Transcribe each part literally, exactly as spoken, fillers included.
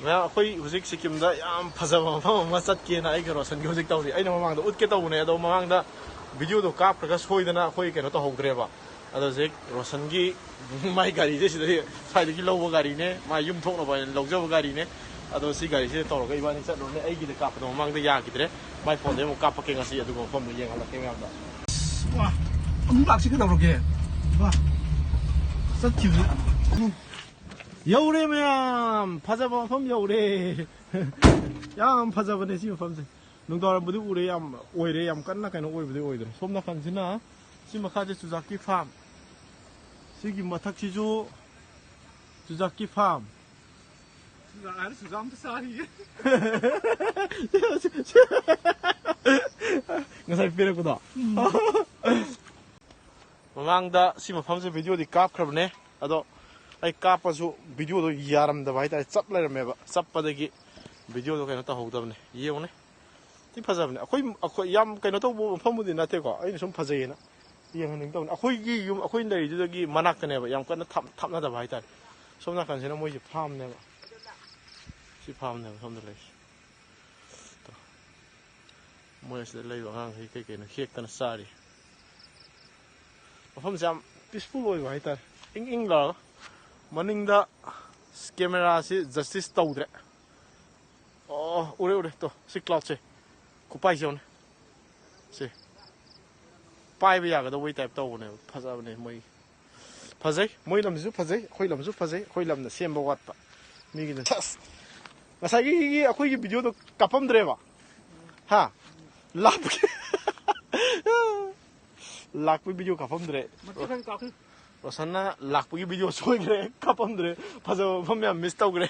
ꯃꯌꯥꯝ, ꯑꯩꯈꯣꯏ ꯍꯧꯖꯤꯛ ꯁꯤꯀꯤꯝꯗ ꯌꯥꯝ ꯐꯖꯕ ꯃꯐꯝ ꯑꯃ ꯆꯠꯀꯦꯅ ꯑꯩꯒ ꯔꯣꯁꯟꯒꯤ ꯍꯧꯖꯤꯛ ꯇꯧꯔꯤ꯫ ꯑꯩꯅ ꯃꯃꯥꯡꯗ ꯎꯠꯀꯦ ꯇꯧꯕꯅꯦ, ꯑꯗꯣ ꯃꯃꯥꯡꯗ ꯚꯤꯗꯤꯑꯣꯗꯣ ꯀꯥꯞꯈ꯭ꯔꯒ ꯁꯣꯏꯗꯅ ꯑꯩꯈꯣꯏ ꯀꯩꯅꯣ ꯇꯧꯍꯧꯗ꯭ꯔꯦꯕ꯫ ꯑꯗꯣ ꯍꯧꯖꯤꯛ ꯔꯣꯁꯟꯒꯤ ꯃꯥꯏ ꯒꯥꯔꯤꯁꯦ ꯁꯤꯗꯒꯤ, ꯁ꯭ꯋꯥꯏꯗꯒꯤ ꯂꯧꯕ ꯒꯥꯔꯤꯅꯦ, ꯃꯥ ꯌꯨꯝ ꯊꯣꯛꯅꯕ ꯍꯥꯏꯅ ꯂꯧꯖꯕ ꯒꯥꯔꯤꯅꯦ꯫ ꯑꯗꯣ ꯁꯤ ꯒꯥꯔꯤꯁꯤꯗ ꯇꯧꯔꯒ ꯏꯕꯥꯅꯤ ꯆꯠꯂꯨꯔꯅꯦ꯫ ꯑꯩꯒꯤꯗ ꯀꯥꯞꯄꯗꯣ ꯃꯃꯥꯡꯗ ꯌꯥꯈꯤꯗ꯭ꯔꯦ, ꯃꯥꯏ ꯐꯣꯟꯗꯩ ꯑꯃꯨꯛ ꯀꯥꯞꯄꯛꯀꯦ ꯉꯁꯤ, ꯑꯗꯨꯒ ꯃꯐꯝꯗꯣ ꯌꯦꯡꯍꯜꯂꯛꯀꯦ ꯃꯌꯥꯝꯗ꯫ ꯋꯥ, ꯑꯃꯨꯛ ꯂꯥꯛꯁꯤ ꯀꯩꯗꯧꯔꯒꯦ? ꯋꯥ, ꯆꯠꯈꯤꯕꯁꯦ꯫ ꯌꯧꯔꯦ ꯃꯌꯥꯝ, ꯐꯖꯕ ꯃꯐꯝ ꯌꯧꯔꯦ꯫ ꯌꯥꯝ ꯐꯖꯕꯅꯦ ꯁꯤ ꯃꯐꯝꯁꯦ꯫ ꯅꯨꯡꯗꯥꯡꯋꯥꯏꯔꯝꯕꯨꯗꯤ ꯎꯔꯦ, ꯌꯥꯝ ꯑꯣꯏꯔꯦ, ꯌꯥꯝ ꯀꯟꯅ ꯀꯩꯅꯣ ꯑꯣꯏꯕꯗꯤ ꯑꯣꯏꯗ꯭ꯔꯦ꯫ ꯁꯣꯝ ꯅꯥꯀꯟꯁꯤꯅ, ꯁꯤ ꯃꯈꯥꯁꯦ ꯆꯨꯖꯥꯛꯀꯤ ꯐꯥꯔꯝ, ꯁꯤꯒꯤ ꯃꯊꯛꯁꯤꯁꯨ ꯆꯨꯖꯥꯛꯀꯤ ꯐꯥꯔꯝ꯫ ꯆꯨꯖꯥꯛ ꯍꯥꯏꯔ ꯆꯨꯖꯥꯛ ꯑꯝꯇ ꯆꯥꯈꯤꯒꯦ꯫ ꯉꯁꯥꯏ ꯄꯤꯔꯛꯄꯗꯣ꯫ ꯃꯃꯥꯡꯗ ꯁꯤ ꯃꯐꯝꯁꯦ ꯚꯤꯗꯤꯑꯣꯗꯤ ꯀꯥꯞꯈ꯭ꯔꯕꯅꯦ, ꯑꯗꯣ ꯑꯩ ꯀꯥꯞꯄꯁꯨ ꯚꯤꯗꯤꯑꯣꯗꯣ ꯌꯥꯔꯝꯗꯕ ꯍꯥꯏꯇꯥꯔꯦ, ꯆꯞ ꯂꯩꯔꯝꯃꯦꯕ꯫ ꯆꯞꯄꯗꯒꯤ ꯚꯤꯗꯤꯑꯣꯗꯣ ꯀꯩꯅꯣ ꯇꯧꯍꯧꯗꯕꯅꯦ꯫ ꯌꯦꯡꯉꯨꯅꯦ, ꯊꯤ ꯐꯖꯕꯅꯦ꯫ ꯑꯩꯈꯣꯏ, ꯑꯩꯈꯣꯏ ꯌꯥꯝ ꯀꯩꯅꯣ ꯇꯧꯕ ꯃꯐꯝꯕꯨꯗꯤ ꯅꯠꯇꯦꯀꯣ, ꯑꯩꯅ ꯁꯨꯝ ꯐꯖꯩꯌꯦꯅ ꯌꯦꯡꯍꯟꯅꯤꯡꯗꯕꯅꯦ꯫ ꯑꯩꯈꯣꯏꯒꯤ ꯌꯨꯝ, ꯑꯩꯈꯣꯏꯅ ꯂꯩꯔꯤꯗꯨꯗꯒꯤ ꯃꯅꯥꯛꯇꯅꯦꯕ, ꯌꯥꯝ ꯀꯟꯅ ꯊꯥꯞ-, ꯊꯥꯞꯅꯗꯕ ꯍꯥꯏꯇꯥꯔꯦ꯫ ꯁꯣꯝ ꯅꯥꯀꯟꯁꯤꯅ ꯃꯣꯏꯁꯦ ꯐꯥꯝꯅꯦꯕ, ꯁꯤ ꯐꯥꯝꯅꯦꯕ ꯁꯣꯝꯗ ꯂꯩꯔꯤꯁꯦ꯫ ꯃꯣꯏ ꯑꯁꯤꯗ ꯂꯩꯕ ꯑꯉꯥꯡꯈꯩ ꯀꯩ ꯀꯩꯅꯣ ꯍꯦꯛꯇꯅ ꯆꯥꯔꯤ꯫ ꯃꯐꯝꯁꯦ ꯌꯥꯝ ꯄꯤꯁꯐꯨꯜ ꯑꯣꯏꯕ ꯍꯥꯏꯇꯥꯔꯦ, ꯏꯪ ꯏꯪ ꯂꯥꯎꯔꯒ꯫ ꯃꯅꯤꯡꯗ ꯀꯦꯃꯦꯔꯥꯁꯤ ꯖꯁꯇꯤꯁ ꯇꯧꯗ꯭ꯔꯦ꯫ ꯑꯣ, ꯎꯔꯦ, ꯎꯔꯦ꯫ ꯇꯣ, ꯁꯤ ꯀ꯭ꯂꯥꯎꯗꯁꯦ ꯈꯨꯄꯥꯏꯁꯦ ꯌꯦꯡꯉꯨꯅꯦ꯫ ꯁꯤ ꯄꯥꯏꯕ ꯌꯥꯒꯗꯧꯕꯩ ꯇꯥꯏꯞ ꯇꯧꯕꯅꯦꯕ꯫ ꯐꯖꯕꯅꯦ ꯃꯣꯏ꯫ ꯐꯖꯩ꯫ ꯃꯣꯏ ꯂꯝꯁꯤꯁꯨ ꯐꯖꯩ, ꯑꯩꯈꯣꯏ ꯂꯝꯁꯨ ꯐꯖꯩ꯫ ꯑꯩꯈꯣꯏ ꯂꯝꯅ ꯁꯦꯝꯕ ꯋꯥꯠꯄ꯫ ꯃꯤꯒꯤꯗ ꯁꯁ! ꯉꯁꯥꯏꯒꯤ ꯑꯩꯈꯣꯏꯒꯤ ꯚꯤꯗꯤꯑꯣꯗꯣ ꯀꯥꯞꯄꯝꯗ꯭ꯔꯦꯕ? ꯍꯥ? ꯂꯥꯛꯄꯒꯤ, ꯂꯥꯛꯄꯒꯤ ꯚꯤꯗꯤꯑꯣ ꯀꯥꯞꯄꯝꯗ꯭ꯔꯦ꯫ ꯃꯇꯦꯛ ꯈꯔ ꯀꯥꯞꯈꯤ꯫ ꯔꯣꯁꯟꯅ ꯂꯥꯛꯄꯒꯤ ꯚꯤꯗꯤꯑꯣ ꯁꯣꯏꯈ꯭ꯔꯦ, ꯀꯥꯞꯄꯝꯗ꯭ꯔꯦ꯫ ꯐꯖꯕ ꯃꯐꯝ ꯌꯥꯝ ꯃꯤꯁ ꯇꯧꯈ꯭ꯔꯦ꯫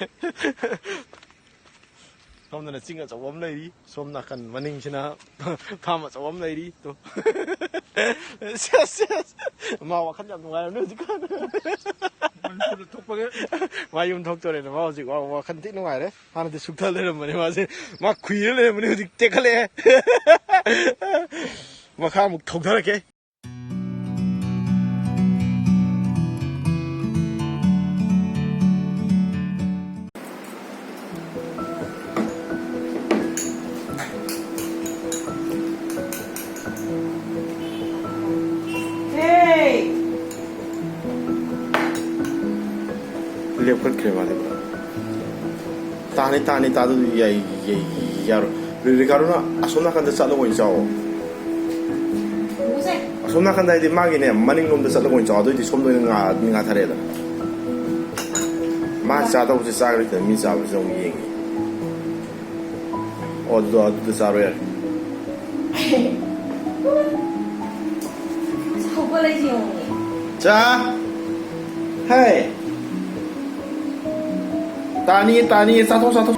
ꯁꯣꯝꯗꯅ ꯆꯤꯡ ꯑꯆꯧꯕ ꯑꯃ ꯂꯩꯔꯤ, ꯁꯣꯝ ꯅꯥꯀꯟ ꯃꯅꯤꯡꯁꯤꯅ ꯐꯥꯝ ꯑꯆꯧꯕ ꯑꯃ ꯂꯩꯔꯤ꯫ ꯇꯣ꯫ ꯁꯦꯁ, ꯁꯦꯁ꯫ ꯃꯥ ꯋꯥꯈꯜ ꯌꯥꯝ ꯅꯨꯡꯉꯥꯏꯔꯝꯅꯤ ꯍꯧꯖꯤꯛꯀꯥꯟ꯫ ꯃꯅꯤꯄꯨꯔꯗ ꯊꯣꯛꯄꯒꯤ꯫ ꯃꯥ ꯌꯨꯝ ꯊꯣꯛꯇꯣꯔꯦꯅ ꯃꯥ ꯍꯧꯖꯤꯛ ꯋꯥ-, ꯋꯥꯈꯜ ꯊꯤ ꯅꯨꯡꯉꯥꯏꯔꯦ꯫ ꯍꯥꯟꯅꯗꯤ ꯁꯨꯛꯊ ꯂꯩꯔꯝꯕꯅꯦ ꯃꯥꯁꯦ꯫ ꯃꯥ ꯈꯨꯏꯔ ꯂꯩꯔꯝꯕꯅꯦ, ꯍꯧꯖꯤꯛ ꯇꯦꯛꯈꯠꯂꯛꯑꯦ꯫ ꯃꯈꯥ ꯑꯃꯨꯛ ꯊꯧꯊꯔꯛꯀꯦ꯫ ꯃꯥꯗꯤ ꯄꯨꯔꯥ꯫ ꯇꯥꯅꯤ, ꯇꯥꯅꯤ, ꯇꯥꯗꯗꯤ ꯌꯥꯏ, ꯌꯥꯏ, ꯌꯥꯔꯣꯏ꯫ ꯔꯤ-, ꯔꯤꯀꯥꯔꯗꯣꯅ ꯑꯁꯣꯝ ꯅꯥꯀꯟꯗ ꯆꯠꯂꯒ ꯑꯣꯏꯅ ꯆꯥꯎꯑꯣ꯫ ꯎꯁꯦ꯫ ꯑꯁꯣꯝ ꯅꯥꯀꯟꯗ ꯍꯥꯏꯗꯤ ꯃꯥꯒꯤꯅꯦ, ꯃꯅꯤꯡꯂꯣꯝꯗ ꯆꯠꯂꯒ ꯑꯣꯏꯅ ꯆꯥꯎ꯫ ꯑꯗꯨꯑꯣꯏꯗꯤ ꯁꯣꯝꯗ ꯑꯣꯏꯅ ꯉꯥ-, ꯉꯥꯊꯔꯦꯗꯅ꯫ ꯃꯥ ꯆꯥꯗꯧꯕꯁꯦ ꯆꯥꯈ꯭ꯔꯦ, ꯃꯤ ꯆꯥꯕꯁꯦ ꯑꯃꯨꯛ ꯌꯦꯡꯉꯤ꯫ ꯑꯣ, ꯑꯗꯨꯗ, ꯑꯗꯨꯗ ꯆꯥꯔꯣ ꯌꯥꯔꯦ꯫ ꯍꯧꯒꯠꯂꯛꯏꯁꯦ ꯌꯦꯡꯉꯨꯅꯦ꯫ ꯆꯥ꯫ ꯍꯦ꯫ ꯇꯥꯅꯤꯌꯦ, ꯇꯥꯅꯤꯌꯦ, ꯆꯥꯊꯣꯛ, ꯆꯥꯊꯣꯛ꯫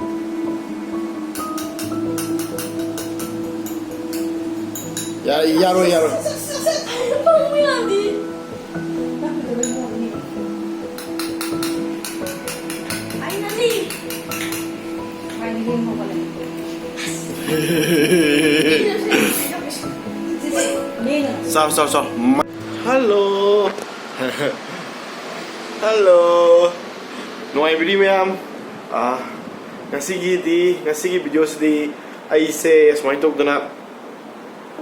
ꯌꯥ-, ꯌꯥꯔꯣꯏ, ꯌꯥꯔꯣꯏ꯫ ꯐꯝꯕ ꯌꯥꯗꯦ꯫ ꯆꯥꯎ, ꯆꯥꯎ, ꯆꯥꯎ꯫ ꯃ-, hello꯫ Hello꯫ ꯅꯨꯡꯉꯥꯏꯕꯤꯔꯤ ꯃꯌꯥꯝ? ꯑꯥ, ꯉꯁꯤꯒꯤꯗꯤ, ꯉꯁꯤꯒꯤ video ꯁꯤꯗꯤ ꯑꯩꯁꯦ ꯁꯨꯃꯥꯏꯅ ꯇꯧꯗꯅ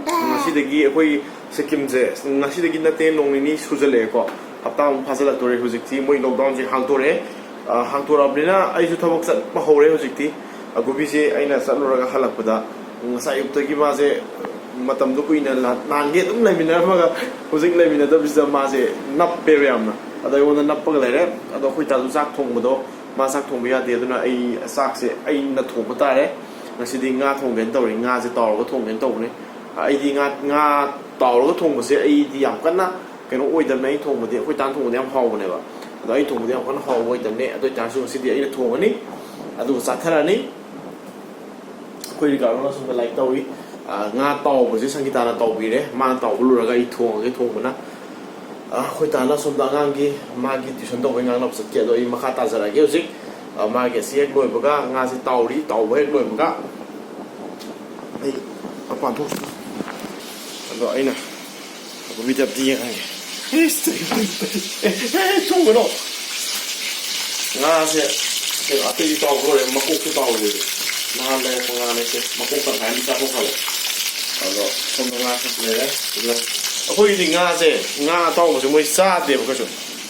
ꯉꯁꯤꯗꯒꯤ ꯑꯩꯈꯣꯏ ꯁꯤꯛꯀꯤꯝꯁꯦ, ꯉꯁꯤꯗꯒꯤ ꯅꯠꯇꯦ, ꯅꯣꯡ ꯅꯤꯅꯤ ꯁꯨꯖꯜꯂꯛꯑꯦꯀꯣ, ꯍꯞꯇꯥꯃꯨꯛ ꯐꯥꯖꯤꯜꯂꯛꯇꯣꯔꯦ꯫ ꯍꯧꯖꯤꯛꯇꯤ ꯃꯣꯏ lockdown ꯁꯦ ꯍꯥꯡꯗꯣꯔꯛꯑꯦ꯫ ꯑ, ꯍꯥꯡꯗꯣꯔꯛꯑꯕꯅꯤꯅ ꯑꯩꯁꯨ ꯊꯕꯛ ꯆꯠꯄ ꯍꯧꯔꯦ ꯍꯧꯖꯤꯛꯇꯤ꯫ ꯑ, ꯒꯨꯕꯤꯁꯦ ꯑꯩꯅ ꯆꯠꯂꯨꯔꯒ ꯍꯜꯂꯛꯄꯗ, ꯉꯁꯥꯏ ꯑꯌꯨꯛꯇꯒꯤ ꯃꯥꯁꯦ ꯃꯇꯝꯗꯣ ꯀꯨꯏꯅ ꯂꯥ-, ꯅꯍꯥꯟꯒꯩ ꯑꯗꯨꯝ ꯂꯩꯃꯤꯟꯅꯔꯝꯃꯒ ꯍꯧꯖꯤꯛ ꯂꯩꯃꯤꯟꯅꯗꯕꯁꯤꯗ ꯃꯥꯁꯦ ꯅꯞꯄꯦꯕ ꯌꯥꯝꯅ꯫ ꯑꯗ ꯑꯩꯉꯣꯟꯗ ꯅꯞꯄꯒ ꯂꯩꯔꯦ꯫ ꯑꯗꯣ ꯑꯩꯈꯣꯏ ꯗꯥꯁꯨ ꯆꯥꯛ ꯊꯣꯡꯕꯗꯣ ꯃꯥ ꯆꯥꯛ ꯊꯣꯡꯕ ꯌꯥꯗꯦ, ꯑꯗꯨꯅ ꯑꯩ ꯆꯥꯛꯁꯦ ꯑꯩꯅ ꯊꯣꯡꯕ ꯇꯥꯔꯦ꯫ ꯉꯁꯤꯗꯤ ꯉꯥ ꯊꯣꯡꯒꯦꯅ ꯇꯧꯔꯤ, ꯉꯥꯁꯦ ꯇꯥꯎꯔꯒ ꯊꯣꯡꯒꯦꯅ ꯇꯧꯕꯅꯦ꯫ ꯑꯩꯗꯤ ꯉꯥ, ꯉꯥ ꯇꯥꯎꯔꯒ ꯊꯣꯡꯕꯁꯦ ꯑꯩꯗꯤ ꯌꯥꯝ ꯀꯟꯅ ꯀꯩꯅꯣ ꯑꯣꯏꯗꯕꯅꯦ, ꯑꯩ ꯊꯣꯡꯕꯗꯤ, ꯑꯩꯈꯣꯏ ꯗꯥꯅ ꯊꯣꯡꯕꯗꯤ ꯌꯥꯝ ꯍꯥꯎꯕꯅꯦꯕ, ꯑꯗꯣ ꯑꯩ ꯊꯣꯡꯕꯗꯤ ꯌꯥꯝ ꯀꯟꯅ ꯍꯥꯎꯕ ꯑꯣꯏꯗꯕꯅꯦ꯫ ꯑꯗꯨ ꯑꯣꯏꯇꯥꯔꯁꯨ ꯉꯁꯤꯗꯤ ꯑꯩꯅ ꯊꯣꯡꯉꯅꯤ, ꯑꯗꯨꯒ ꯆꯥꯊꯔꯅꯤ꯫ ꯑꯩꯈꯣꯏ ꯔꯤꯀꯥꯔꯗꯣꯅ ꯁꯣꯝꯗ ꯂꯥꯏꯔꯤꯛ ꯇꯧꯔꯤ꯫ ꯑ, ꯉꯥ ꯇꯥꯎꯕꯁꯦ ꯁꯪꯒꯤꯇꯥꯅ ꯇꯥꯎꯕꯤꯔꯦ, ꯃꯥꯅ ꯇꯥꯎꯕ ꯂꯣꯏꯔꯒ ꯑꯩ ꯊꯣꯡꯉꯒꯦ ꯊꯣꯡꯕꯅ꯫ ꯑ, ꯑꯩꯈꯣꯏ ꯗꯥꯅ ꯁꯣꯝꯗ ꯑꯉꯥꯡꯒꯤ ꯃꯥꯒꯤ tuition ꯇꯧꯕꯩ ꯉꯥꯡꯅꯕ ꯆꯠꯀꯦ, ꯑꯗꯣ ꯑꯩ ꯃꯈꯥ ꯇꯥꯖꯔꯛꯑꯒꯦ ꯍꯧꯖꯤꯛ꯫ ꯑ, ꯃꯥꯒꯤ ꯑꯁꯤ ꯍꯦꯛ ꯂꯣꯏꯕꯒ, ꯉꯥꯁꯦ ꯇꯥꯎꯔꯤ, ꯇꯥꯎꯕ ꯍꯦꯛ ꯂꯣꯏꯕꯒ ꯑꯩ ꯃꯄꯥꯟ ꯊꯣꯛꯁꯤ꯫ ꯑꯗꯣ ꯑꯩꯅ ꯒꯨꯕꯤꯗ ꯑꯝꯇ ꯌꯦꯡꯍꯟꯒꯦ꯫ ꯑꯦ, ꯊꯣꯡꯒꯅꯣ꯫ ꯉꯥꯁꯦ ꯀꯩꯅꯣ, ꯑꯇꯩꯗꯤ ꯇꯥꯎꯕ ꯂꯣꯏꯔꯦ, ꯃꯀꯣꯛꯁꯨ ꯇꯥꯎꯗ꯭ꯔꯤ꯫ ꯅꯍꯥꯟ ꯂꯩꯔꯛꯄ ꯉꯥꯅꯦ ꯁꯦ, ꯃꯀꯣꯛ ꯇꯪꯈꯥꯏ ꯑꯃ ꯆꯥꯊꯣꯛꯈ꯭ꯔꯕ꯫ ꯑꯗꯣ ꯁꯣꯝꯗ ꯉꯥ ꯈꯔ ꯂꯩꯔꯦ꯫ ꯑꯗꯨꯒ ꯑꯩꯈꯣꯏꯒꯤꯗꯤ ꯉꯥꯁꯦ, ꯉꯥ ꯑꯇꯥꯎꯕꯁꯦ ꯃꯣꯏ ꯆꯥꯗꯦꯕ ꯀꯩꯁꯨ꯫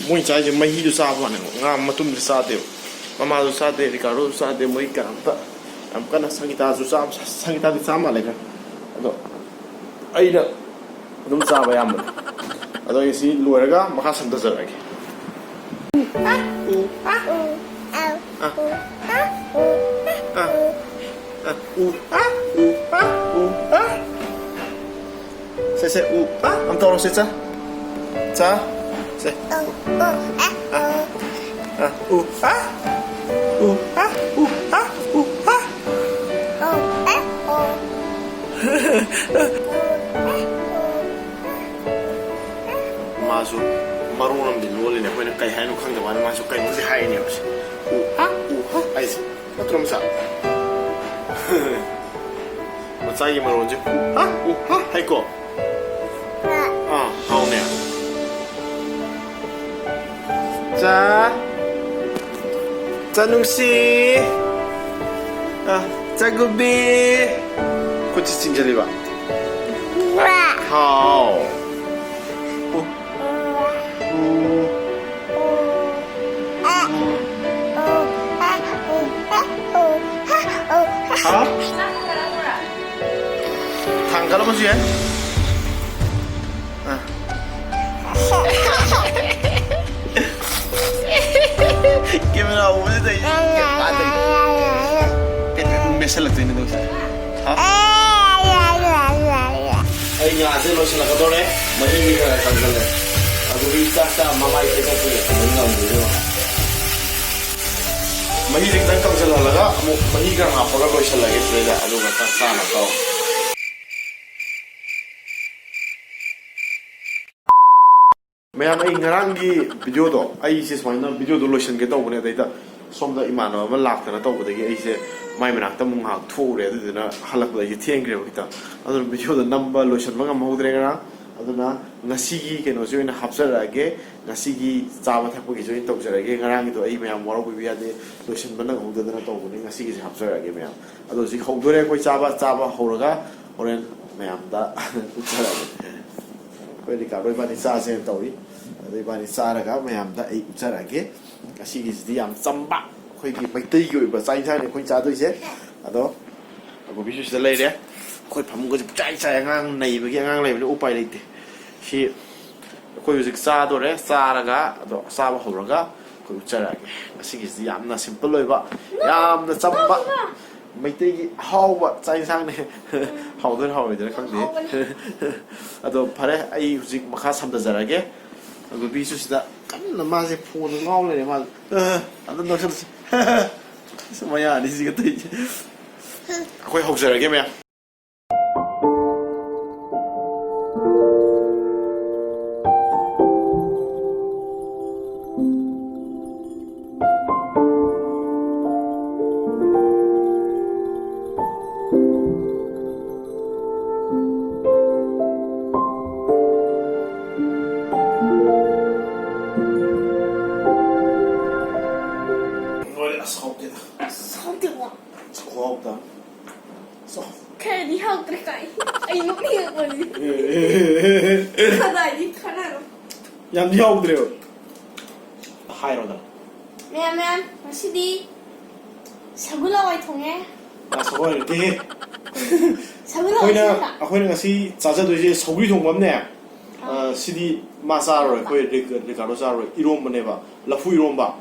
ꯃꯣꯏ ꯆꯥꯏꯁꯦ ꯃꯍꯤꯗꯨ ꯆꯥꯕ ꯋꯥꯅꯦꯕ, ꯉꯥ ꯃꯇꯨꯝꯗꯤ ꯆꯥꯗꯦꯕ꯫ ꯃꯃꯥꯗꯨ ꯆꯥꯗꯦ, ꯔꯤꯀꯥꯔꯗꯣꯁꯨ ꯆꯥꯗꯦ, ꯃꯣꯏ ꯀꯅꯥꯝꯇ꯫ ꯌꯥꯝ ꯀꯟꯅ ꯁꯪꯒꯤꯇꯥꯁꯨ ꯆꯥ-, ꯁꯪꯒꯤꯇꯥꯗꯤ ꯆꯥ ꯃꯥꯜꯂꯦ ꯈꯔ꯫ ꯑꯗꯣ ꯑꯩꯅ ꯑꯗꯨꯝ ꯆꯥꯕ ꯑꯌꯥꯝꯕꯅꯦ꯫ ꯑꯗꯣ ꯑꯩ ꯁꯤ ꯂꯣꯏꯔꯒ ꯃꯈꯥ ꯁꯝꯊꯖꯔꯛꯑꯒꯦ꯫ ꯑ, ꯎ, ꯑ, ꯑ, ꯑ, ꯎ, ꯑ, ꯎ, ꯑ, ꯎ, ꯑ꯫ ꯁꯦ, ꯁꯦ, ꯎ, ꯑ, ꯑꯝꯇ ꯇꯧꯔꯣ, ꯁꯦ, ꯆ꯫ ꯆ꯫ ꯁꯦ꯫ ꯑ, ꯑ, ꯎ, ꯑ꯫ ꯎ, ꯑ, ꯎ, ꯑ, ꯎ, ꯑ꯫ ꯃꯥꯁꯨ ꯃꯔꯣꯟ ꯑꯃꯗꯤ ꯂꯣꯜꯂꯤꯅꯦ, ꯑꯩꯈꯣꯏꯅ ꯀꯩ ꯍꯥꯏꯅꯣ ꯈꯪꯗꯕ ꯋꯥꯅꯤ, ꯃꯥꯁꯨ ꯀꯩꯅꯣꯝꯗꯤ ꯍꯥꯏꯔꯤꯅꯦꯕ ꯁꯦ꯫ ꯎ, ꯑ, ꯎ, ꯑ ꯍꯥꯏꯁꯦ꯫ ꯅꯠꯇ꯭ꯔꯣ, ꯃꯆꯥ? ꯃꯆꯥꯒꯤ ꯃꯔꯣꯟꯁꯦ ꯎ, ꯑ, ꯎ, ꯑ ꯍꯥꯏꯀꯣ꯫ ꯑꯥ, ꯍꯥꯎꯅꯦ꯫ ꯆꯥ, ꯆꯥ ꯅꯨꯡꯁꯤ, ꯑ, ꯆꯥꯒꯨꯕꯤ꯫ ꯈꯨꯠꯁꯤ ꯆꯤꯡꯁꯤꯜꯂꯤꯕ꯫ ꯍꯥꯎ꯫ ꯎ, ꯎ꯫ ꯍꯥ? ꯊꯥꯡꯒꯠꯂꯝꯃꯁꯨ ꯌꯥꯏ꯫ ꯑ꯫ ꯀꯦꯃꯦꯔꯥ ꯎꯕꯁꯤꯗ ꯑꯩ ꯀꯩꯝ ꯇꯥꯗꯦ꯫ ꯀꯩꯅꯣ ꯃꯦꯠꯁꯜꯂꯛꯇꯣꯏꯅꯦ ꯅꯪꯁꯦ꯫ ꯍꯥ? ꯑꯩ ꯉꯥꯁꯦ ꯂꯣꯏꯁꯤꯜꯂꯛꯀꯗꯧꯔꯦ꯫ ꯃꯍꯤꯗꯤ ꯈꯔ ꯀꯪꯁꯤꯜꯂꯦ꯫ ꯑꯗꯨꯒꯤ ꯆꯥꯛ ꯆꯥ ꯃꯃꯥꯏ ꯇꯩꯊꯣꯛꯄꯒꯤ ꯊꯝꯕ ꯉꯝꯗꯣꯏꯅꯦꯕ꯫ ꯃꯍꯤꯁꯦ ꯈꯤꯇꯪ ꯀꯪꯁꯤꯜꯍꯜꯂꯒ ꯑꯃꯨꯛ ꯃꯍꯤ ꯈꯔ ꯍꯥꯞꯄꯒ ꯂꯣꯏꯁꯤꯜꯂꯒꯦ ꯁꯤꯗꯩꯗ꯫ ꯑꯗꯨꯒ ꯆꯥꯛ ꯆꯥꯅꯕ ꯇꯧꯔꯣ꯫ ꯃꯌꯥꯝ, ꯑꯩ ꯉꯔꯥꯡꯒꯤ ꯚꯤꯗꯤꯑꯣꯗꯣ, ꯑꯩꯁꯦ ꯁꯨꯃꯥꯏꯅ ꯚꯤꯗꯤꯑꯣꯗꯣ ꯂꯣꯏꯁꯤꯟꯒꯦ ꯇꯧꯕꯅꯦ, ꯑꯗꯩꯗ ꯁꯣꯝꯗ ꯏꯃꯥꯟꯅꯕ ꯑꯃ ꯂꯥꯛꯇꯅ ꯇꯧꯕꯗꯒꯤ ꯑꯩꯁꯦ ꯃꯥꯏ ꯃꯅꯥꯛꯇ ꯑꯃꯨꯛ ꯉꯥꯏꯍꯥꯛ ꯊꯣꯛꯎꯔꯦ꯫ ꯑꯗꯨꯗꯨꯅ ꯍꯜꯂꯛꯄꯗ ꯑꯩꯁꯦ ꯊꯦꯡꯈ꯭ꯔꯦꯕ ꯈꯤꯇꯪ꯫ ꯑꯗꯨꯅ ꯚꯤꯗꯤꯑꯣꯗꯣ ꯅꯝꯕ ꯂꯣꯏꯁꯤꯟꯕ ꯉꯝꯍꯧꯗ꯭ꯔꯦ ꯉꯔꯥꯡ꯫ ꯑꯗꯨꯅ ꯉꯁꯤꯒꯤ ꯀꯩꯅꯣꯁꯤ ꯑꯣꯏꯅ ꯍꯥꯞꯆꯔꯛꯑꯒꯦ, ꯉꯁꯤꯒꯤ ꯆꯥꯕ ꯊꯛꯄꯒꯤꯁꯤ ꯑꯣꯏꯅ ꯇꯧꯖꯔꯒꯦ꯫ ꯉꯔꯥꯡꯒꯤꯗꯣ ꯑꯩ ꯃꯌꯥꯝ ꯋꯥꯔꯧꯕꯤꯕ ꯌꯥꯗꯦ, ꯂꯣꯏꯁꯤꯟꯕ ꯅꯪꯍꯧꯗꯗꯅ ꯇꯧꯕꯅꯤ꯫ ꯉꯁꯤꯒꯤꯁꯦ ꯍꯥꯞꯆꯔꯛꯑꯒꯦ ꯃꯌꯥꯝ꯫ ꯑꯗꯣ ꯍꯧꯖꯤꯛ ꯍꯧꯗꯣꯔꯦ ꯑꯩꯈꯣꯏ ꯆꯥꯕ꯫ ꯆꯥꯕ ꯍꯧꯔꯒ ꯍꯣꯔꯦꯟ ꯃꯌꯥꯝꯗ ꯎꯠꯆꯔꯛꯑꯒꯦ꯫ ꯑꯩꯈꯣꯏ ꯔꯤꯀꯥꯔꯗꯣ ꯏꯕꯥꯅꯤ ꯆꯥꯁꯦꯅ ꯇꯧꯔꯤ꯫ ꯑꯗꯣ ꯏꯕꯥꯅꯤ ꯆꯥꯔꯒ ꯃꯌꯥꯝꯗ ꯑꯩ ꯎꯠꯆꯔꯛꯑꯒꯦ꯫ ꯉꯁꯤꯒꯤꯁꯤꯗꯤ ꯌꯥꯝ ꯆꯝꯕ ꯑꯩꯈꯣꯏꯒꯤ ꯃꯩꯇꯩꯒꯤ ꯑꯣꯏꯕ ꯆꯥꯛ ꯏꯟꯁꯥꯡꯅꯤ ꯑꯩꯈꯣꯏꯅ ꯆꯥꯗꯣꯏꯁꯦ꯫ ꯑꯗꯣ ꯑꯀꯣꯕꯤꯁꯨ ꯁꯤꯗ ꯂꯩꯔꯦ꯫ ꯑꯩꯈꯣꯏ ꯐꯃꯨꯡꯒꯁꯦ ꯄꯨꯡꯆꯥꯏ ꯆꯥꯏ꯫ ꯑꯉꯥꯡ ꯅꯩꯕꯒꯤ ꯑꯉꯥꯡ ꯂꯩꯕꯅꯤꯅ ꯎꯄꯥꯏ ꯂꯩꯇꯦ꯫ ꯁꯤ ꯑꯩꯈꯣꯏ ꯍꯧꯖꯤꯛ ꯆꯥꯗꯣꯔꯦ꯫ ꯆꯥꯔꯒ ꯑꯗꯣ ꯆꯥꯕ ꯍꯧꯔꯒ ꯑꯩꯈꯣꯏ ꯎꯠꯆꯔꯛꯑꯒꯦ꯫ ꯉꯁꯤꯒꯤꯁꯤꯗꯤ ꯌꯥꯝꯅ ꯁꯤꯝꯄꯜ ꯑꯣꯏꯕ, ꯌꯥꯝꯅ ꯆꯝꯕ ꯃꯩꯇꯩꯒꯤ ꯑꯍꯥꯎꯕ ꯆꯥꯛ ꯏꯟꯁꯥꯡꯅꯦ꯫ ꯍꯥꯎꯗꯣꯏꯔꯥ ꯍꯥꯎꯔꯣꯏꯗꯣꯏꯔꯥ ꯈꯪꯗꯦ꯫ ꯍꯥꯎꯕꯅꯦ꯫ ꯑꯗꯣ ꯐꯔꯦ, ꯑꯩ ꯍꯧꯖꯤꯛ ꯃꯈꯥ ꯁꯝꯊꯖꯔꯒꯦ꯫ ꯑꯀꯣꯕꯤꯁꯨ ꯁꯤꯗ ꯀꯟꯅ ꯃꯥꯁꯦ ꯐꯣꯟꯗ ꯉꯥꯎ ꯂꯩꯔꯦ꯫ ꯃꯥꯁꯦ ꯑ, ꯑꯗꯨꯝ ꯅꯣꯛꯁꯜꯂꯁꯤ꯫ ꯑꯁ, ꯃꯌꯥ ꯑꯅꯤꯁꯤꯒ ꯇꯧꯔꯤꯁꯦ꯫ ꯑꯩꯈꯣꯏ ꯍꯧꯖꯔꯒꯦ ꯃꯌꯥꯝ꯫ ꯂꯣꯏꯔꯦ꯫ ꯑꯁ, ꯍꯥꯎꯇꯦꯗ꯫ ꯑꯁ, ꯍꯥꯎꯇꯦꯀꯣ꯫ ꯑꯁ, ꯈꯨꯍꯥꯎꯇ꯫ ꯑꯁ꯫ ꯈꯔꯗꯤ ꯍꯥꯎꯇ꯭ꯔꯦ ꯀꯥꯏ꯫ ꯑꯩ ꯅꯣꯛꯅꯤꯡꯉꯛꯄꯅꯤ꯫ ꯑꯦ, ꯑꯦ, ꯑꯦ, ꯑꯦ, ꯑꯦ꯫ ꯀꯗꯥꯏꯗꯤ ꯈꯔ꯫ ꯌꯥꯝꯗꯤ ꯍꯥꯎꯗ꯭ꯔꯦꯕ꯫ ꯍꯥꯏꯔꯣꯗꯅ꯫ ꯃꯌꯥꯝ, ꯃꯌꯥꯝ, ꯉꯁꯤꯗꯤ ꯁꯒꯨꯜ ꯍꯋꯥꯏ ꯊꯣꯡꯉꯦ꯫ ꯑ, ꯁꯒꯣꯜ ꯍꯋꯥꯏ ꯅꯠꯇꯦꯍꯦ꯫ ꯁꯒꯨꯜ ꯍꯋꯥꯏ ꯑꯩꯈꯣꯏꯅ, ꯁꯤꯟꯕ꯫ ꯑꯩꯈꯣꯏꯅ ꯉꯁꯤ ꯆꯥꯖꯗꯣꯏꯁꯦ ꯁꯧꯒ꯭ꯔꯤ ꯊꯣꯡꯕ ꯑꯃꯅꯦ꯫ ꯑꯥ꯫ ꯑ, ꯁꯤꯗꯤ ꯃꯥ ꯆꯥꯔꯔꯣꯏ, ꯑꯩꯈꯣꯏ ꯔꯤꯛ-, ꯔꯤꯀꯥꯔꯗꯣ ꯆꯥꯔꯔꯣꯏ꯫ ꯏꯔꯣꯝꯕꯅꯦꯕ, ꯂꯐꯨ ꯏꯔꯣꯝꯕ꯫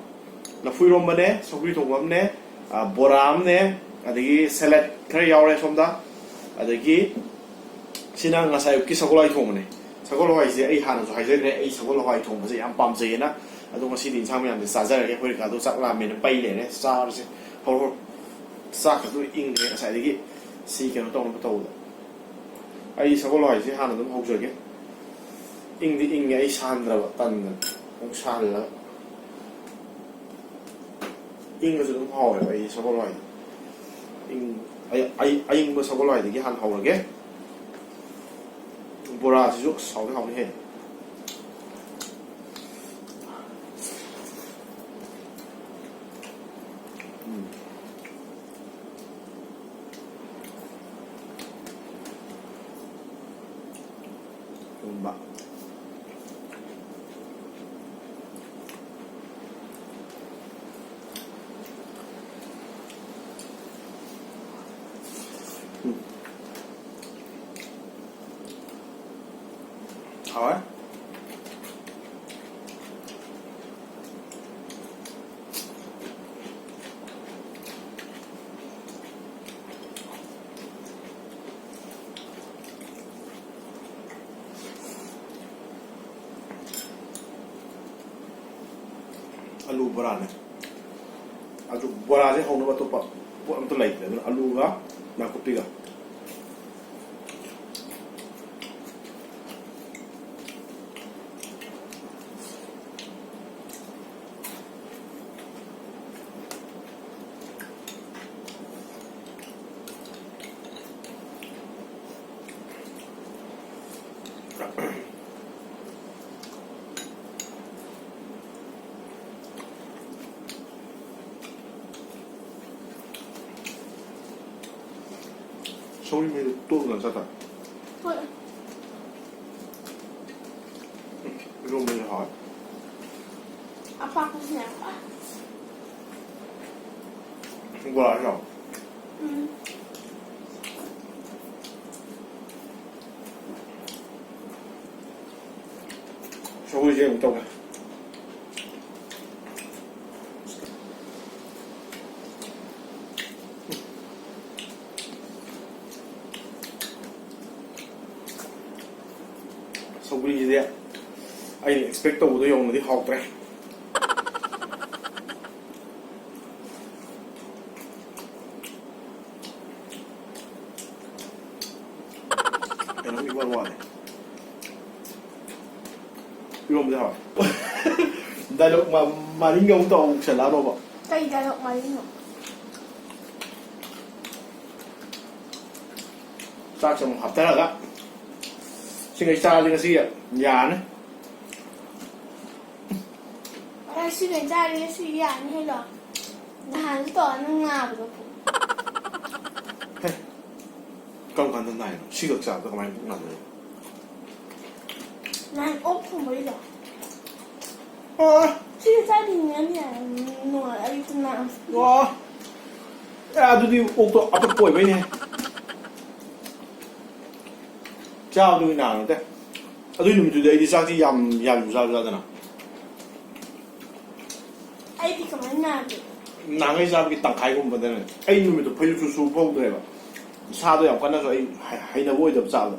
ꯂꯐꯨ ꯏꯔꯣꯝꯕꯅꯦ, ꯁꯧꯒ꯭ꯔꯤ ꯊꯣꯡꯕ ꯑꯃꯅꯦ, ꯑ, ꯕꯣꯔꯥ ꯑꯃꯅꯦ, ꯑꯗꯒꯤ ꯁꯦꯂꯦꯗ ꯈꯔ ꯌꯥꯎꯔꯦ ꯁꯣꯝꯗ꯫ ꯑꯗꯒꯤ ꯁꯤꯅ ꯉꯁꯥꯏ ꯑꯌꯨꯛꯀꯤ ꯁꯒꯣꯜ ꯍꯋꯥꯏ ꯊꯣꯡꯕꯅꯦ꯫ ꯁꯒꯣꯜ ꯍꯋꯥꯏꯁꯦ ꯑꯩ ꯍꯥꯟꯅꯁꯨ ꯍꯥꯏꯖꯈ꯭ꯔꯦ, ꯑꯩ ꯁꯒꯣꯜ ꯍꯋꯥꯏ ꯊꯣꯡꯕꯁꯦ ꯌꯥꯝ ꯄꯥꯝꯖꯩꯌꯦꯅ꯫ ꯑꯗꯣ ꯉꯁꯤꯗꯤ ꯏꯟꯁꯥꯡ ꯃꯌꯥꯝꯁꯦ ꯆꯥꯖꯔꯒꯦ꯫ ꯑꯩꯈꯣꯏ ꯔꯤꯀꯥꯗꯣ ꯆꯥꯛ ꯂꯥꯝꯃꯦꯅ ꯄꯩ ꯂꯩꯔꯦ꯫ ꯆꯥꯔꯁꯦ꯫ ꯍꯧꯔꯣ, ꯍꯧꯔꯣ꯫ ꯆꯥꯛꯀꯁꯨ ꯏꯪꯈ꯭ꯔꯦ ꯉꯁꯥꯏꯗꯒꯤ ꯁꯤ ꯀꯩꯅꯣ ꯇꯧꯅꯕ ꯇꯧꯕꯗ꯫ ꯑꯩ ꯁꯒꯣꯜ ꯍꯋꯥꯏꯁꯦ ꯍꯥꯟꯅ ꯑꯗꯨꯝ ꯍꯧꯖꯒꯦ꯫ ꯏꯪꯗꯤ ꯏꯪꯉꯦ, ꯑꯩ ꯁꯥꯍꯟꯗ꯭ꯔꯕ, ꯇꯟꯗꯅ꯫ ꯑꯃꯨꯛ ꯁꯥꯍꯜꯂꯒ꯫ ꯏꯪꯉꯁꯨ ꯑꯗꯨꯝ ꯍꯥꯎꯋꯦꯕ ꯑꯩ ꯁꯒꯣꯜ ꯍꯋꯥꯏꯗꯤ꯫ ꯏꯪ-, ꯑꯩ, ꯑꯩ, ꯑꯏꯪꯕ ꯁꯒꯣꯜ ꯍꯋꯥꯏꯗꯒꯤ ꯍꯥꯟꯅ ꯍꯧꯔꯒꯦ꯫ ꯕꯣꯔꯥꯁꯤꯁꯨ ꯑꯁ ꯍꯥꯎꯗꯤ ꯍꯥꯎꯅꯤꯍꯦ꯫ ꯎꯝ꯫ ꯏꯔꯣꯝꯕ꯫ ꯍꯥꯎꯋꯦ꯫ ꯑꯂꯨ ꯕꯣꯔꯥꯅꯦ꯫ ꯑꯗꯨ ꯕꯣꯔꯥꯁꯦ ꯍꯧꯅꯕ ꯑꯇꯣꯞꯄ ꯄꯣꯠ ꯑꯝꯇ ꯂꯩꯇ꯭ꯔꯦ꯫ ꯑꯗꯨꯅ ꯑꯂꯨꯒ ꯅꯥꯀꯨꯞꯄꯤꯒ꯫ ꯁꯧꯒ꯭ꯔꯤ ꯃꯍꯤꯗꯣ ꯇꯣꯠꯂꯒ ꯆꯥ ꯇꯥꯔꯦ꯫ ꯍꯣꯏ꯫ ꯏꯔꯣꯝꯕꯁꯦ ꯍꯥꯎꯋꯦ꯫ ꯑꯄꯥꯛꯄꯁꯤꯅ ꯌꯥꯝ ꯄꯥꯝꯃꯦ꯫ ꯕꯣꯔꯥꯁꯨ ꯍꯥꯎꯋꯦ꯫ ꯎꯝ꯫ ꯁꯒꯣꯜꯁꯦ ꯑꯃꯨꯛ ꯇꯧꯒꯦ꯫ ꯁꯧꯒ꯭ꯔꯤꯁꯤꯗꯤ ꯑꯩꯅ expect ꯇꯧꯕꯗꯣ ꯌꯧꯅꯗꯤ ꯍꯥꯎꯇ꯭ꯔꯦ꯫ ꯀꯩꯅꯣꯝ ꯏꯋꯥꯠ ꯋꯥꯠꯂꯦ꯫ ꯏꯔꯣꯝꯕꯗꯤ ꯍꯥꯎꯋꯦ꯫ Dialogue ꯃ-, ꯃꯔꯤꯡꯒ ꯑꯃꯨꯛ ꯇꯧ-, ꯑꯃꯨꯛ ꯁꯜꯂꯛꯑꯅꯣꯕ꯫ ꯀꯩ dialogue ꯃꯔꯤꯡꯅꯣ? ꯆꯥꯛꯁꯦ ꯑꯃꯨꯛ ꯍꯥꯞꯊꯔꯒ ꯁꯤꯈꯩ ꯆꯥꯔꯗꯤ ꯉꯁꯤ ꯌꯥꯔꯅꯤ꯫ ꯑ, ꯁꯤꯈꯩ ꯆꯥꯔꯗꯤ ꯉꯁꯤ ꯌꯥꯔꯅꯤ ꯍꯥꯏꯗꯣ? ꯅꯍꯥꯟꯁꯨ ꯇꯧꯔ ꯅꯪ ꯅꯥꯕꯗꯣ꯫ ꯍꯦ, ꯀꯔꯝ ꯀꯥꯟꯗ ꯅꯥꯏꯅꯣ? ꯁꯤꯈꯛ ꯆꯥꯕꯗ ꯀꯃꯥꯏꯅ ꯄꯨꯛ ꯅꯥꯗꯣꯏꯅꯣ? ꯅꯍꯥꯟ ꯑꯣꯛ ꯊꯣꯡꯕꯩꯗꯣ꯫ ꯑꯣ꯫ ꯁꯤꯒ ꯆꯥꯗ꯭ꯔꯤꯉꯩꯗꯤ ꯌꯥꯔꯦ꯫ ꯅꯣꯡꯉꯥꯜꯂ ꯑꯌꯨꯛꯇ ꯅꯥꯕ꯫ ꯑꯣ꯫ ꯑꯦ, ꯑꯗꯨꯗꯤ ꯑꯣꯛꯇꯣ ꯑꯄꯠꯄ ꯑꯣꯏꯕꯩꯅꯦ꯫ ꯆꯥꯕꯗꯨꯒꯤ ꯅꯥꯕ ꯅꯠꯇꯦ꯫ ꯑꯗꯨꯏ ꯅꯨꯃꯤꯠꯇꯨꯗꯤ ꯑꯩꯗꯤ ꯆꯥꯛꯇꯤ ꯌꯥꯝ ꯌꯥꯝꯁꯨ ꯆꯥꯕ ꯆꯥꯗꯅ꯫ ꯑꯩꯗꯤ ꯀꯃꯥꯏꯅ ꯅꯥꯒꯦ? ꯅꯍꯥꯟꯈꯩ ꯆꯥꯕꯒꯤ ꯇꯪꯈꯥꯏꯒꯨꯝꯕꯗꯅꯦ꯫ ꯑꯩ ꯅꯨꯃꯤꯠꯇꯨ ꯐꯩꯖꯨꯞꯁꯨ ꯁꯨꯕ ꯐꯥꯎꯗ꯭ꯔꯦꯕ꯫ ꯁꯥꯗꯣ ꯌꯥꯝ ꯀꯟꯅꯁꯨ ꯑꯩ ꯍꯩ- ꯍꯩꯅꯕ ꯑꯣꯏꯗꯕ ꯆꯥꯕꯗꯣ꯫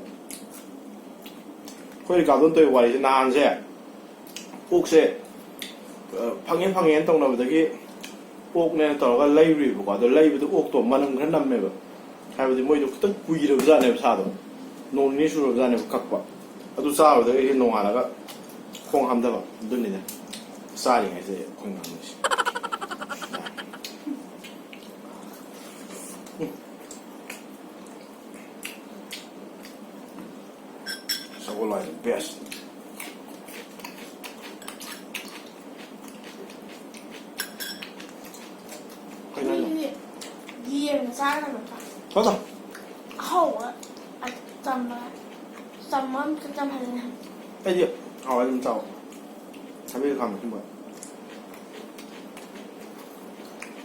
ꯑꯩꯈꯣꯏ ꯔꯤꯀꯥꯗꯣꯟ ꯇꯧꯔꯤꯕ ꯋꯥꯔꯤꯁꯦ, ꯅꯍꯥꯟꯁꯦ ꯑꯣꯛꯁꯦ, ꯑ, ꯐꯪꯉꯦ ꯐꯪꯉꯦꯅ ꯇꯧꯅꯕꯗꯒꯤ ꯑꯣꯛꯅꯦꯅ ꯇꯧꯔꯒ ꯂꯩꯔꯨꯏꯕꯀꯣ꯫ ꯑꯗꯣ ꯂꯩꯕꯗꯣ ꯑꯣꯛꯇꯣ ꯃꯅꯝ ꯈꯔ ꯅꯝꯃꯦꯕ, ꯍꯥꯏꯕꯗꯤ ꯃꯣꯏꯗꯣ ꯈꯤꯇꯪ ꯀꯨꯏꯔꯕꯖꯥꯠꯅꯦꯕ ꯁꯥꯗꯣ, ꯅꯣꯡ ꯅꯤꯅꯤ ꯁꯨꯔꯕꯖꯥꯠꯅꯦꯕ ꯀꯛꯄ꯫ ꯑꯗꯨ ꯆꯥꯔꯨꯕꯗꯒꯤ ꯑꯩꯁꯦ ꯅꯣꯡꯉꯥꯜꯂꯒ ꯈꯣꯡ ꯍꯥꯝꯊꯕ꯫ ꯑꯗꯨꯅꯤꯗ ꯆꯥꯔꯤꯉꯩꯁꯦ ꯑꯩꯈꯣꯏ ꯉꯥꯡꯅꯩꯁꯦ꯫ ꯁꯒꯣꯜ ꯍꯋꯥꯏ best꯫ ꯀꯩꯅꯣ? ꯃꯤꯗꯤ ꯌꯦꯟ ꯆꯥꯒꯗꯕ ꯅꯠꯇ꯭ꯔꯥ? ꯍꯣꯏꯗ꯫ ꯑꯍꯥꯎꯕ ꯆꯝꯕ ꯆꯝꯕ ꯑꯝꯇ ꯆꯝꯍꯜꯂꯦ꯫ ꯑꯩꯗꯤ ꯍꯋꯥꯏ ꯑꯗꯨꯝ ꯆꯥꯎ꯫ ꯊꯕꯤ ꯈꯥꯃꯦꯟ ꯑꯁꯤꯟꯕ꯫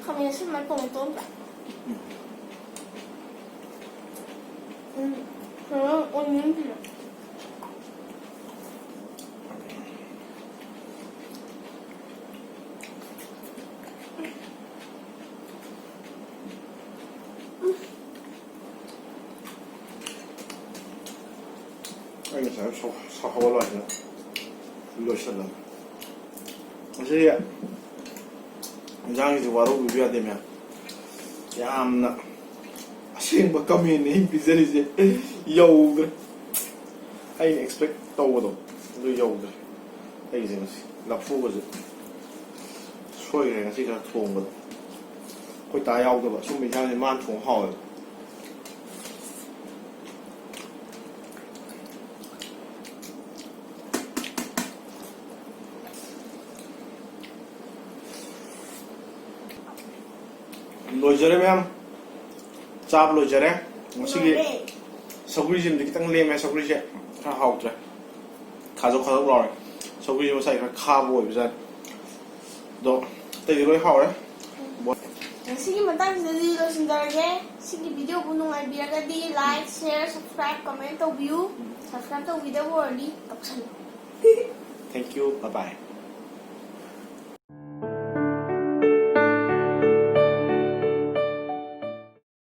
ꯈꯥꯃꯦꯟ ꯑꯁꯤꯟꯕ ꯇꯣꯡ ꯇꯣꯡꯗ꯭ꯔꯥ? ꯎꯝ꯫ ꯀꯩꯅꯣ, ꯑꯣꯅꯤꯌꯟꯁꯤꯗ꯫ ꯑꯩ ꯉꯁꯥꯏ ꯁꯧ- ꯁꯧꯍꯜꯂꯣ ꯍꯥꯏꯅ ꯂꯣꯏꯁꯤꯜꯂꯝꯃꯦ꯫ ꯉꯁꯤꯒꯤ ꯏꯟꯖꯥꯡꯁꯤꯗꯤ ꯋꯥꯔꯧꯕꯤꯕ ꯌꯥꯗꯦ ꯃꯌꯥꯝ꯫ ꯌꯥꯝꯅ ꯑꯁꯦꯡꯕ ꯀꯃꯦꯟꯅꯤ ꯑꯩꯅ ꯄꯤꯖꯔꯤꯁꯦ꯫ ꯌꯧꯗ꯭ꯔꯦ꯫ ꯑꯩꯅ expect ꯇꯧꯕꯗꯣ ꯑꯗꯨ ꯌꯧꯗ꯭ꯔꯦ꯫ ꯑꯩꯒꯤꯁꯦ ꯉꯁꯤ ꯂꯐꯨꯒꯁꯦ ꯁꯣꯏꯈ꯭ꯔꯦ ꯉꯁꯤ ꯈꯔ ꯊꯣꯡꯕꯗ꯫ ꯑꯩꯈꯣꯏ ꯗꯥ ꯌꯥꯎꯗꯕ ꯁꯨꯝꯕ ꯏꯟꯁꯥꯡꯁꯦ ꯃꯥꯅ ꯊꯣꯡ ꯍꯥꯎꯋꯦꯕ꯫ ꯂꯣꯏꯖꯔꯦ ꯃꯌꯥꯝ, ꯆꯥꯕ ꯂꯣꯏꯖꯔꯦ꯫ ꯉꯁꯤꯒꯤ ꯂꯣꯏꯔꯦ꯫ ꯁꯧꯒ꯭ꯔꯤꯁꯤꯃꯗꯤ ꯈꯤꯇꯪ ꯂꯦꯝꯃꯦ, ꯁꯧꯒ꯭ꯔꯤꯁꯦ ꯈꯔ ꯍꯥꯎꯇ꯭ꯔꯦ, ꯈꯥꯖꯣꯛ ꯈꯥꯖꯣꯛ ꯂꯥꯎꯔꯦ꯫ ꯁꯧꯒ꯭ꯔꯤꯁꯦ ꯃꯁꯥꯒꯤ ꯈꯔ ꯈꯥꯕ ꯑꯣꯏꯕꯖꯥꯠꯅꯤ꯫ ꯑꯗꯣ ꯑꯇꯩꯗꯤ ꯂꯣꯏ ꯍꯥꯎꯔꯦ꯫ ꯉꯁꯤꯒꯤ ꯃꯇꯥꯡꯁꯤꯗꯗꯤ ꯂꯣꯏꯁꯤꯟꯖꯔꯒꯦ꯫ ꯁꯤꯒꯤ video ꯕꯨ ꯅꯨꯡꯉꯥꯏꯕꯤꯔꯒꯗꯤ like, share, subscribe, comment ꯇꯧꯕꯤꯌꯨ꯫ Subscribe ꯇꯧꯕꯤꯗꯕ ꯑꯣꯏꯔꯗꯤ ꯇꯧꯁꯜꯂꯣ꯫ Thank you, bye bye.